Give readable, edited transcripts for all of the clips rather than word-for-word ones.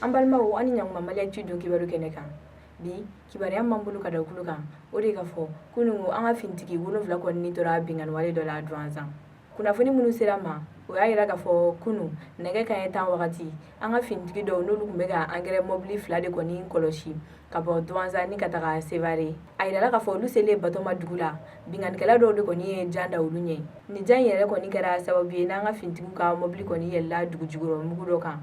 An balimaw, an ni ɲankuma Mali Actu don kibaru kɛnɛ kan. Bi kibaruya m'an bolo ka da kulo kan, o de ka fɔ kunun an ka finitigi 7 kɔni tora binkanni dɔ la Duwanzan. Kunnafoni minnu sera an ma, o y'a yira k'a fɔ kunun nɛgɛ kanɲɛ 10 wagati, an ka finitigi dɔw, n'olu tun bɛ ka angɛrɛ mɔbili fila de kɔni kɔlɔsi ka bɔ Duwanzan ni ka taga Sevare, a yirala k'a fɔ olu selen Batoma dugu la, binkannikɛla dɔw de kɔni ye jan da olu ɲɛ. Nin jan in yɛrɛ kɔni kɛra sababu ye n'an ka finitigiw ka mɔbili kɔni yɛlɛla dugu jukɔrɔ mugu dɔ kan.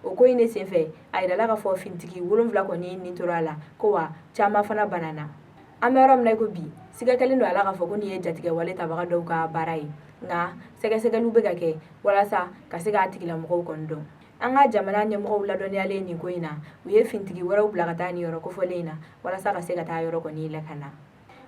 O ko in de senfɛ, a yirala k'a fɔ finitigi 7 kɔni nin tora a la, ko wa caman fana banana. An bɛ yɔrɔ min na i ko bi, siga kɛlen don a la k'a fɔ ko nin ye jatigɛwale tabaga dɔw ka baara ye, nka sɛgɛsɛgɛliw bɛ ka kɛ walasa ka se k'a tigilamɔgɔw kɔni dɔn. An ka jamana ɲɛmɔgɔw ladɔnniyalen nin ko in na, u ye finitigi wɛrɛw bila ka taa nin yɔrɔ kofɔlen in na walasa ka se ka taa yɔrɔ kɔni lakana.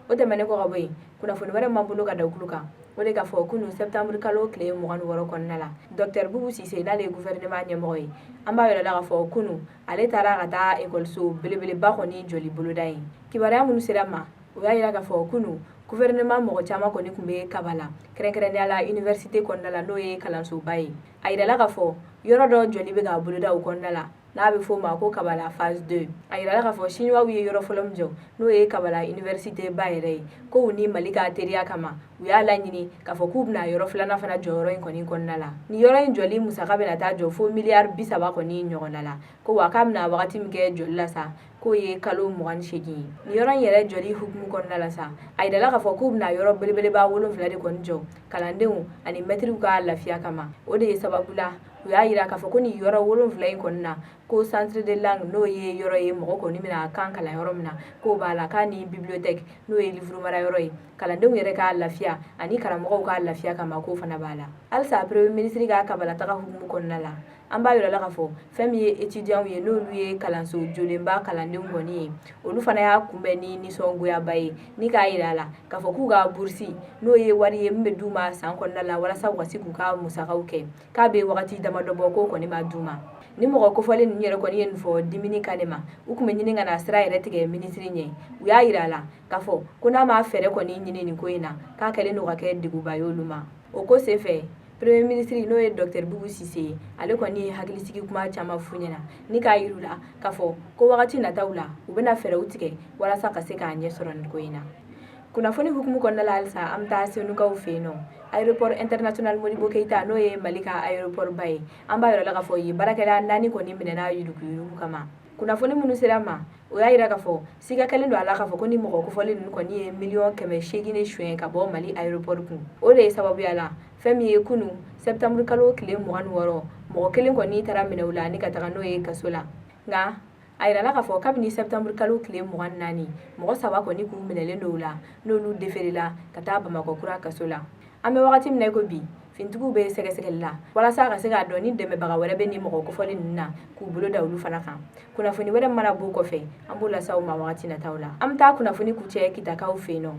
O tɛmɛnen kɔ ka bɔ yen, kunnafoni wɛrɛ m'an bolo ka da kulo kan, o de k'a fɔ kunun septembre kalo tile 26 kɔnɔna la, docteur Bubu Sise, n'ale ye gouvernement ɲɛmɔgɔ ye, an b'a yɛrɛ la k'a fɔ kunun ale taara ka taa ekɔliso belebeleba kɔni jɔli boloda ye. Kibaruya minnu sera ma, o y'a yira k'a fɔ kunun gouvernement mɔgɔ caman kɔni tun bɛ Kabala, kɛrɛnkɛrɛnnenya la université kɔnɔna la, n'o ye kalansoba ye. A yirala k'a fɔ yɔrɔ dɔ jɔli bɛ ka boloda o kɔnɔna la, n'a bɛ f'o ma ko Kabala phase 2. A yirala k'a fɔ Chinois ye yɔrɔ fɔlɔ min jɔ, n'o ye Kabala université ba yɛrɛ ye, ko u ni Mali ka teriya kama, u y'a laɲini k'a fɔ k'u bɛna yɔrɔ filanan fana jɔ yɔrɔ in kɔni kɔnɔna la. Nin yɔrɔ in jɔli musaka bɛna taa jɔ fo miliyari 30 kɔni ɲɔgɔnna la, ko wa k'a bɛna wagati min kɛ jɔli la sa, k'o ye kalo 28 ye. Nin yɔrɔ in yɛrɛ jɔli hukumu kɔnɔna la sa, a yirala k'a fɔ k'u bɛna yɔrɔ belebeleba 7 de kɔni jɔ kalandenw ani mɛtiriw ka lafiya kama. O de ye sababu la u y'a yira k'a fɔ ko nin yɔrɔ 7 in kɔni na, ko centre de langue, n'o ye yɔrɔ ye mɔgɔ kɔni bɛna kan kalan yɔrɔ min na, k'o b'a la, k'a ni bibliothèque, n'o ye livre mara yɔrɔ ye, kalandenw yɛrɛ ka lafiya ani karamɔgɔw ka lafiya kama, k'o fana b'a la. Halisa premier ministre ka Kabala taga hukumu kɔnɔna la, an b'a yira la k'a fɔ fɛn min ye étudiants ye, n'olu ye kalanso jolenba kalandenw kɔni ye, olu fana y'a kunbɛn ni nisɔngoyaba ye, ni k'a yira a la k'a fɔ k'u ka bourse, n'o ye wari ye min bɛ d'u ma san kɔnɔna la walasa u ka se k'u ka musakaw kɛ, k'a bɛ wagati damadɔ bɔ k'o kɔni ma d'u ma. Ni mɔgɔ kofɔlen ninnu yɛrɛ kɔni ye nin fɔ dimini kan de ma, u tun bɛ ɲini ka na sira yɛrɛ tigɛ minisiri ɲɛ. U y'a yira a la k'a fɔ ko n'a ma fɛɛrɛ kɔni ɲini nin ko in na, k'a kɛlen don ka kɛ degunba ye olu ma. O ko senfɛ, premier ministre, n'o ye docteur Bubu Sise ye, ale kɔni ye hakilisigi kuma caman f'u ɲɛna, ni k'a yir'u la k'a fɔ ko wagati nataw la, u bɛna fɛɛrɛw tigɛ walasa ka se k'a ɲɛ sɔrɔ nin ko in na. Kunnafoni hukumu kɔnɔna la halisa, an bɛ taa Senukaw fɛ yen nɔ, aéroport international Modibo Keyita, n'o ye Mali ka aéroport ba ye. An b'a yira la k'a fɔ yen baarakɛla naani kɔni minɛna yuruguyurugu kama. Kunnafoni minnu sera ma, o y'a yira k'a fɔ siga kɛlen don a la k'a fɔ ko ni mɔgɔ kofɔlen ninnu kɔni ye miliyɔn 800 de suɲɛ ka bɔ Mali aéroport kun. O de ye sababuya la fɛn min ye, kunun septembre kalo tile 26, mɔgɔ kelen kɔni taara minɛ u la ni ka taga n'o ye kaso la. Nka a yirala k'a fɔ kabini septembre kalo tile 24, mɔgɔ saba kɔni k'u minɛlen don u la, n'olu deferela ka taa Bamakɔ kura kaso la. An bɛ wagati min na i ko bi, finitigiw bɛ sɛgɛsɛgɛli la walasa ka se k'a dɔn ni dɛmɛbaga wɛrɛ bɛ ni mɔgɔ kofɔlen ninnu na, k'u bolo da olu fana kan. Kunnafoni wɛrɛ mana b'o kɔfɛ, an b'o lase aw ma wagati nataw la. An bɛ taa kunnafoni kuncɛ Kitakaw fɛ yen nɔ.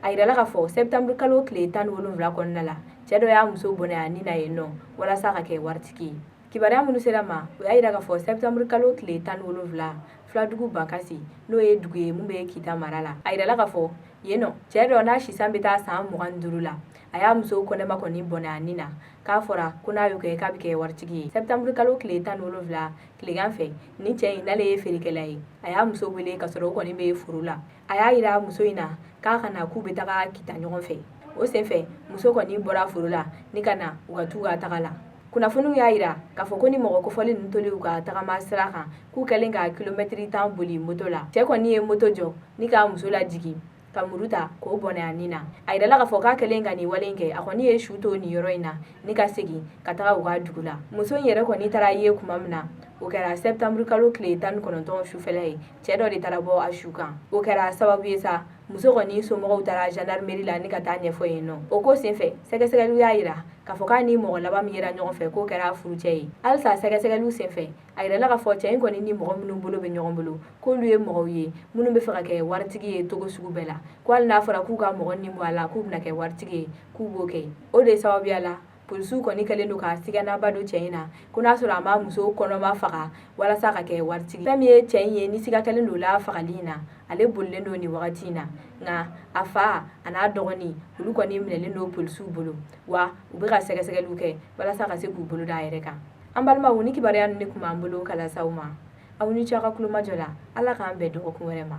A yirala k'a fɔ septembre kalo tile 17 kɔnɔna la, cɛ dɔ y'a muso bɔnɛ a ni na yen nɔ walasa ka kɛ waritigi ye. Kibaruya minnu sera ma, o y'a yira k'a fɔ septembre kalo tile 17, Filadugu Bankasi, n'o ye dugu ye min bɛ Kita mara la, a yirala k'a fɔ yen nɔ cɛ dɔ, n'a sisan bɛ taa san 25 la, a y'a muso kɔnɛma kɔni bɔnɛ a ni na, k'a fɔra ko n'a y'o kɛ, k'a bɛ kɛ waritigi ye. Septembre kalo tile 17 tilegan fɛ, ni cɛ in, n'ale ye feerekɛla ye, a y'a muso wele ka sɔrɔ o kɔni bɛ foro la. A y'a yira muso in na k'a ka na, k'u bɛ taga Kita ɲɔgɔn fɛ. O senfɛ, muso kɔni bɔra foro la ni ka na u ka t'u ka taga la. Kunnafoniw y'a yira k'a fɔ ko ni mɔgɔ kofɔlen ninnu tolen u ka tagama sira kan, k'u kɛlen ka kilomɛtiri 10 boli moto la, cɛ kɔni ye moto jɔ ni ka muso lajigin, ka muru ta k'o bɔnɛ a ni na. A yirala k'a fɔ k'a kɛlen ka nin wale in kɛ, a kɔni ye su to nin yɔrɔ in na ni ka segin ka taga u ka dugu la. Muso in yɛrɛ kɔni taara ye tuma min na, o kɛra septembre kalo tile 19 sufɛla ye, cɛ dɔ de taara bɔ a su kan. O kɛra sababu ye sa, muso kɔni somɔgɔw taara gendarmerie la ni ka taa ɲɛfɔ yen nɔ. O ko senfɛ, sɛgɛsɛgɛliw y'a yira k'a fɔ k'a ni mɔgɔ laban min yera ɲɔgɔn fɛ, k'o kɛra furucɛ ye. Halisa sɛgɛsɛgɛliw senfɛ, a yirala k'a fɔ cɛ in kɔni ni mɔgɔ minnu bolo bɛ ɲɔgɔn bolo, k'olu ye mɔgɔw ye minnu bɛ fɛ ka kɛ waritigi ye togo sugu bɛɛ la, ko hali n'a fɔra k'u ka mɔgɔ nin bɔ a la, k'u bɛna kɛ waritigi ye, k'u b'o kɛ. O de ye sababuya la polisiw kɔni kɛlen don ka siganaba don cɛ in na, ko n'a sɔrɔ a ma muso kɔnɔma faga walasa ka kɛ waritigi. Fɛn min ye cɛ in ye, ni siga kɛlen don la fagali in na, ale bolilen don nin wagati in na, nka a fa a n'a dɔgɔnin, olu kɔni minɛlen don polisiw bolo, wa u bɛ ka sɛgɛsɛgɛliw kɛ walasa ka se k'u bolo da a yɛrɛ kan. An balimaw, ni kibaruya ninnu de tun b'an bolo ka lase aw ma. Aw ni ce aw ka kulomajɔ la. Ala k'an bɛn dɔgɔkun wɛrɛ ma.